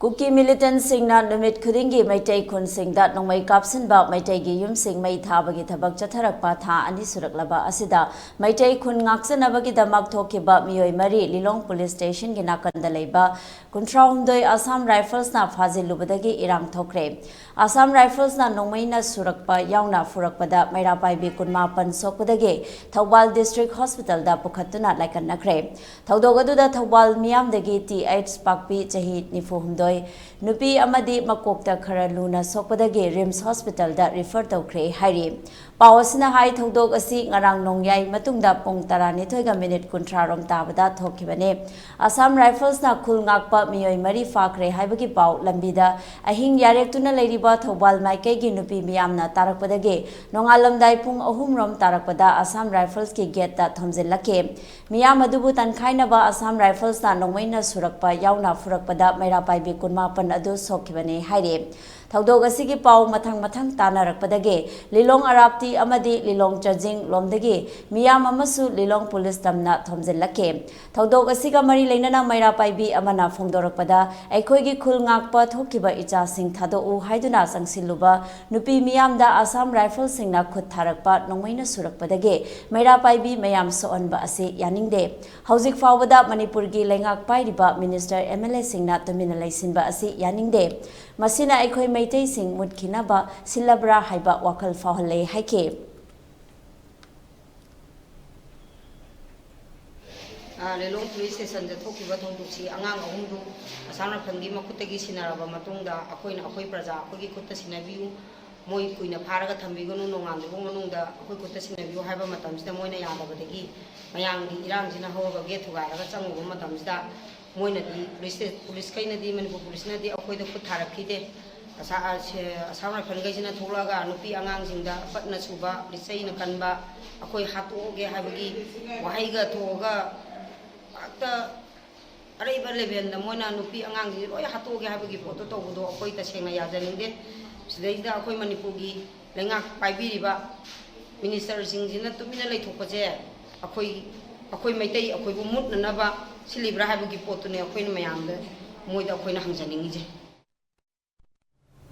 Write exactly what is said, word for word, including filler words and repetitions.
ꯀꯨꯀꯤ ꯃꯤꯂꯤꯇꯦꯟꯠꯁꯤꯡꯅ ꯅꯨꯃꯤꯠ ꯈꯨꯗꯤꯡꯒꯤ ꯃꯩꯇꯩ ꯈꯨꯟꯁꯤꯡꯗ ꯅꯣꯡꯃꯩ ꯀꯥꯞꯁꯤꯟꯕ, ꯃꯩꯇꯩꯒꯤ ꯌꯨꯝꯁꯤꯡ ꯃꯩ ꯊꯥꯕꯒꯤ ꯊꯕꯛ ꯆꯠꯊꯔꯛꯄ ꯊꯥ ꯑꯅꯤ ꯁꯨꯔꯛꯂꯕ ꯑꯁꯤꯗ ꯃꯩꯇꯩ ꯈꯨꯟ ꯉꯥꯛꯆꯅꯕꯒꯤꯗꯃꯛ ꯊꯣꯛꯈꯤꯕ ꯃꯤꯑꯣꯏ ꯃꯔꯤ ꯂꯤꯂꯣꯡ ꯄꯨꯂꯤꯁ ꯁ꯭ꯇꯦꯁꯟꯒꯤ ꯅꯥꯀꯟꯗ ꯂꯩꯕ ꯀꯨꯟꯊ꯭ꯔꯥ ꯍꯨꯝꯗꯣꯏ ꯑꯁꯥꯝ ꯔꯥꯏꯐꯜꯁꯅ ꯐꯥꯖꯤꯜꯂꯨꯕꯗꯒꯤ ꯏꯔꯥꯡ ꯊꯣꯛꯈ꯭ꯔꯦ꯫ ꯑꯁꯥꯝ ꯔꯥꯏꯐꯜꯁꯅ ꯅꯣꯡꯃꯩꯅ ꯁꯨꯔꯛꯄ ꯌꯥꯎꯅ ꯐꯨꯔꯛꯄꯗ ꯃꯩꯔꯥ ꯄꯥꯏꯕꯤ ꯀꯨꯟꯃꯥꯄꯟ ꯁꯣꯛꯄꯗꯒꯤ ꯊꯧꯕꯥꯜ ꯗꯤꯁꯇ꯭ꯔꯤꯛ ꯍꯣꯁꯄꯤꯇꯥꯜꯗ ꯄꯨꯈꯠꯇꯨꯅ ꯂꯥꯏꯀꯠꯅꯈ꯭ꯔꯦ꯫ ꯊꯧꯗꯣꯛ ꯑꯗꯨꯗ ꯊꯧꯕꯥꯜ ꯃꯤꯌꯥꯝꯗꯒꯤ ꯇꯤ ꯑꯩꯆ ꯄꯥꯛꯄꯤ, ꯆꯍꯤ ꯅꯤꯐꯨ ꯍꯨꯝꯗꯣꯏ, ꯅꯨꯄꯤ ꯑꯃꯗꯤ ꯃꯀꯣꯛꯇ ꯈꯔ ꯂꯨꯅ ꯁꯣꯛꯄꯗꯒꯤ ꯔꯤꯝꯁ ꯍꯣꯁꯄꯤꯇꯥꯜꯗ ꯔꯤꯐꯔ ꯇꯧꯈ꯭ꯔꯦ ꯍꯥꯏꯔꯤ꯫ ꯄꯥꯎ ꯑꯁꯤꯅ ꯍꯥꯏ, ꯊꯧꯗꯣꯛ ꯑꯁꯤ ꯉꯔꯥꯡ ꯅꯣꯡꯌꯥꯏ ꯃꯇꯨꯡꯗ ꯄꯨꯡ ꯇꯔꯥꯅꯤꯊꯣꯏꯒ ꯃꯤꯅꯤꯠ ꯀꯨꯟꯊ꯭ꯔꯥ ꯔꯣꯝ ꯇꯥꯕꯗ ꯊꯣꯛꯈꯤꯕꯅꯤ꯫ ꯑꯁꯥꯝ ꯔꯥꯏꯐꯜꯁꯅ ꯈꯨꯜ ꯉꯥꯛꯄ ꯃꯤꯑꯣꯏ ꯃꯔꯤ ꯐꯥꯈ꯭ꯔꯦ ꯍꯥꯏꯕꯒꯤ ꯄꯥꯎ ꯂꯝꯕꯤꯗ ꯑꯍꯤꯡ ꯌꯥꯔꯦꯛꯇꯨꯅ ꯂꯩꯔꯤꯕ ꯊꯧꯕꯥꯜ ꯃꯥꯏꯀꯩꯒꯤ ꯅꯨꯄꯤ ꯃꯤꯌꯥꯝꯅ ꯇꯥꯔꯛꯄꯗꯒꯤ ꯅꯣꯡꯉꯥꯜꯂꯝꯗꯥꯏ ꯄꯨꯡ ꯑꯍꯨꯝ ꯔꯣꯝ ꯇꯥꯔꯛꯄꯗ ꯑꯁꯥꯝ ꯔꯥꯏꯐꯜꯁꯀꯤ ꯒꯦꯠꯇ ꯊꯣꯝꯖꯤꯜꯂꯛꯈꯤ꯫ ꯃꯤꯌꯥꯝ ꯑꯗꯨꯕꯨ ꯇꯥꯟꯈꯥꯏꯅꯕ ꯑꯁꯥꯝ ꯔꯥꯏꯐꯜꯁꯅ ꯅꯣꯡꯃꯩꯅ ꯁꯨꯔꯛꯄ ꯌꯥꯎꯅ ꯐꯨꯔꯛꯄꯗ ꯃꯩꯔꯥ ꯄꯥꯏꯕꯤ ꯀꯨꯟꯃꯥꯄꯟ ꯑꯗꯨ ꯁꯣꯛꯈꯤꯕꯅꯤ ꯍꯥꯏꯔꯤ꯫ ꯊꯧꯗꯣꯛ ꯑꯁꯤꯒꯤ ꯄꯥꯎ ꯃꯊꯪ ꯃꯊꯪ ꯇꯥꯅꯔꯛꯄꯗꯒꯤ ꯂꯤꯂꯣꯡ ꯑꯔꯥꯞꯇꯤ ꯑꯃꯗꯤ ꯂꯤꯂꯣꯡ ꯆꯥꯖꯤꯡ ꯂꯣꯝꯗꯒꯤ ꯃꯤꯌꯥꯝ ꯑꯃꯁꯨ ꯂꯤꯂꯣꯡ ꯄꯨꯂꯤꯁ ꯇꯝꯅ ꯊꯣꯝꯖꯤꯜꯂꯛꯈꯤ꯫ ꯊꯧꯗꯣꯛ ꯑꯁꯤꯒ ꯃꯔꯤ ꯂꯩꯅꯅ ꯃꯩꯔꯥ ꯄꯥꯏꯕꯤ ꯑꯃꯅ ꯐꯣꯡꯗꯣꯔꯛꯄꯗ, ꯑꯩꯈꯣꯏꯒꯤ ꯈꯨꯜ ꯉꯥꯛꯄ ꯊꯣꯛꯈꯤꯕ ꯏꯆꯥꯁꯤꯡ ꯊꯥꯗꯣꯛꯎ ꯍꯥꯏꯗꯨꯅ ꯆꯪꯁꯤꯜꯂꯨꯕ ꯅꯨꯄꯤ ꯃꯤꯌꯥꯝꯗ ꯑꯁꯥꯝ ꯔꯥꯏꯐꯜꯁꯤꯡꯅ ꯈꯨꯠ ꯊꯥꯔꯛꯄ ꯅꯣꯡꯃꯩꯅ ꯁꯨꯔꯛꯄꯗꯒꯤ ꯃꯩꯔꯥ ꯄꯥꯏꯕꯤ ꯃꯌꯥꯝ ꯁꯣꯛꯍꯟꯕ ꯑꯁꯤ ꯌꯥꯅꯤꯡꯗꯦ꯫ ꯍꯧꯖꯤꯛ ꯐꯥꯎꯕꯗ ꯃꯅꯤꯄꯨꯔꯒꯤ ꯂꯩꯉꯥꯛ ꯄꯥꯏꯔꯤꯕ ꯃꯤꯅꯤꯁꯇꯔ, ꯑꯦꯝ ꯑꯦꯜ ꯑꯦꯁꯤꯡꯅ ꯇꯨꯃꯤꯟꯅ ꯂꯩꯁꯤꯟꯕ ꯑꯁꯤ ꯌꯥꯅꯤꯡꯗꯦ꯫ ꯃꯁꯤꯅ ꯑꯩꯈꯣꯏ ꯃꯩꯇꯩꯁꯤꯡ ꯃꯨꯠꯈꯤꯅꯕ ꯁꯤꯜꯂꯕ꯭ꯔꯥ ꯍꯥꯏꯕ ꯋꯥꯈꯜ ꯐꯥꯎꯍꯜꯂꯦ ꯍꯥꯏꯈꯤ꯫ ꯑ, ꯂꯤꯂꯣꯡ ꯄꯨꯂꯤꯁ ꯁ꯭ꯇꯦꯁꯟꯗ ꯊꯣꯛꯈꯤꯕ ꯊꯧꯗꯣꯛꯁꯤ ꯑꯉꯥꯡ ꯑꯍꯨꯝꯗꯨ ꯑꯁꯥꯝ ꯔꯥꯏꯐꯜꯒꯤ ꯃꯈꯨꯠꯇꯒꯤ ꯁꯤꯟꯅꯔꯕ ꯃꯇꯨꯡꯗ, ꯑꯩꯈꯣꯏꯅ ꯑꯩꯈꯣꯏ ꯄ꯭ꯔꯖꯥ ꯑꯩꯈꯣꯏꯒꯤ ꯈꯨꯠꯇ ꯁꯤꯟꯅꯕꯤꯌꯨ, ꯃꯣꯏ ꯀꯨꯏꯅ ꯐꯥꯔꯒ ꯊꯝꯕꯤꯒꯅꯨ, ꯅꯣꯡꯉꯥꯟꯗ꯭ꯔꯤꯐꯥꯎ ꯃꯅꯨꯡꯗ ꯑꯩꯈꯣꯏ ꯈꯨꯠꯇ ꯁꯤꯟꯅꯕꯤꯌꯨ ꯍꯥꯏꯕ ꯃꯇꯝꯁꯤꯗ ꯃꯣꯏꯅ ꯌꯥꯗꯕꯗꯒꯤ ꯃꯌꯥꯝꯒꯤ ꯏꯔꯥꯡꯁꯤꯅ ꯍꯧꯔꯒ ꯒꯦꯠ ꯊꯨꯒꯥꯏꯔꯒ ꯆꯪꯉꯨꯕ ꯃꯇꯝꯁꯤꯗ ꯃꯣꯏꯅꯗꯤ, ꯄꯨꯂꯤꯁ, ꯄꯨꯂꯤꯁꯈꯩꯅꯗꯤ, ꯃꯅꯤꯄꯨꯔ ꯄꯨꯂꯤꯁꯅꯗꯤ ꯑꯩꯈꯣꯏꯗ ꯈꯨꯠ ꯊꯥꯔꯛꯈꯤꯗꯦ꯫ ꯑꯁꯥ-, ꯑꯁꯦ-, ꯑꯁꯥꯝ ꯔꯥꯏꯐꯜꯈꯩꯁꯤꯅ ꯊꯣꯛꯂꯛꯑꯒ ꯅꯨꯄꯤ ꯑꯉꯥꯡꯁꯤꯡꯗ ꯑꯄꯠꯅ ꯁꯨꯕ, ꯂꯤꯆꯩꯅ ꯀꯟꯕ, ꯑꯩꯈꯣꯏ ꯍꯥꯠꯇꯣꯛꯑꯒꯦ ꯍꯥꯏꯕꯒꯤ ꯋꯥꯍꯩꯒ ꯊꯣꯛꯑꯒ ꯍꯦꯛꯇ ꯑꯔꯩꯕ ꯂꯦꯚꯦꯜꯗ ꯃꯣꯏꯅ ꯅꯨꯄꯤ ꯑꯉꯥꯡꯁꯤꯡꯁꯦ ꯂꯣꯏ ꯍꯥꯠꯇꯣꯛꯑꯒꯦ ꯍꯥꯏꯕꯒꯤ ꯄꯣꯠꯇꯣ ꯇꯧꯕꯗꯣ ꯑꯩꯈꯣꯏ ꯇꯁꯦꯡꯅ ꯌꯥꯖꯅꯤꯡꯗꯦ꯫ ꯁꯤꯗꯩꯁꯤꯗ ꯑꯩꯈꯣꯏ ꯃꯅꯤꯄꯨꯔꯒꯤ ꯂꯩꯉꯥꯛ ꯄꯥꯏꯕꯤꯔꯤꯕ ꯃꯤꯅꯤꯁꯇꯔꯁꯤꯡꯁꯤꯅ ꯇꯨꯃꯤꯟꯅ ꯂꯩꯊꯣꯛꯄꯁꯦ ꯑꯩꯈꯣꯏ, ꯑꯩꯈꯣꯏ ꯃꯩꯇꯩ ꯑꯩꯈꯣꯏꯕꯨ ꯃꯨꯠꯅꯅꯕ ꯁꯤꯜꯂꯤꯕ꯭ꯔꯥ ꯍꯥꯏꯕꯒꯤ ꯄꯣꯠꯇꯨꯅꯦ ꯑꯩꯈꯣꯏꯅ ꯃꯌꯥꯝꯗ ꯃꯣꯏꯗ ꯑꯩꯈꯣꯏꯅ ꯍꯪꯖꯅꯤꯡꯉꯤꯁꯦ꯫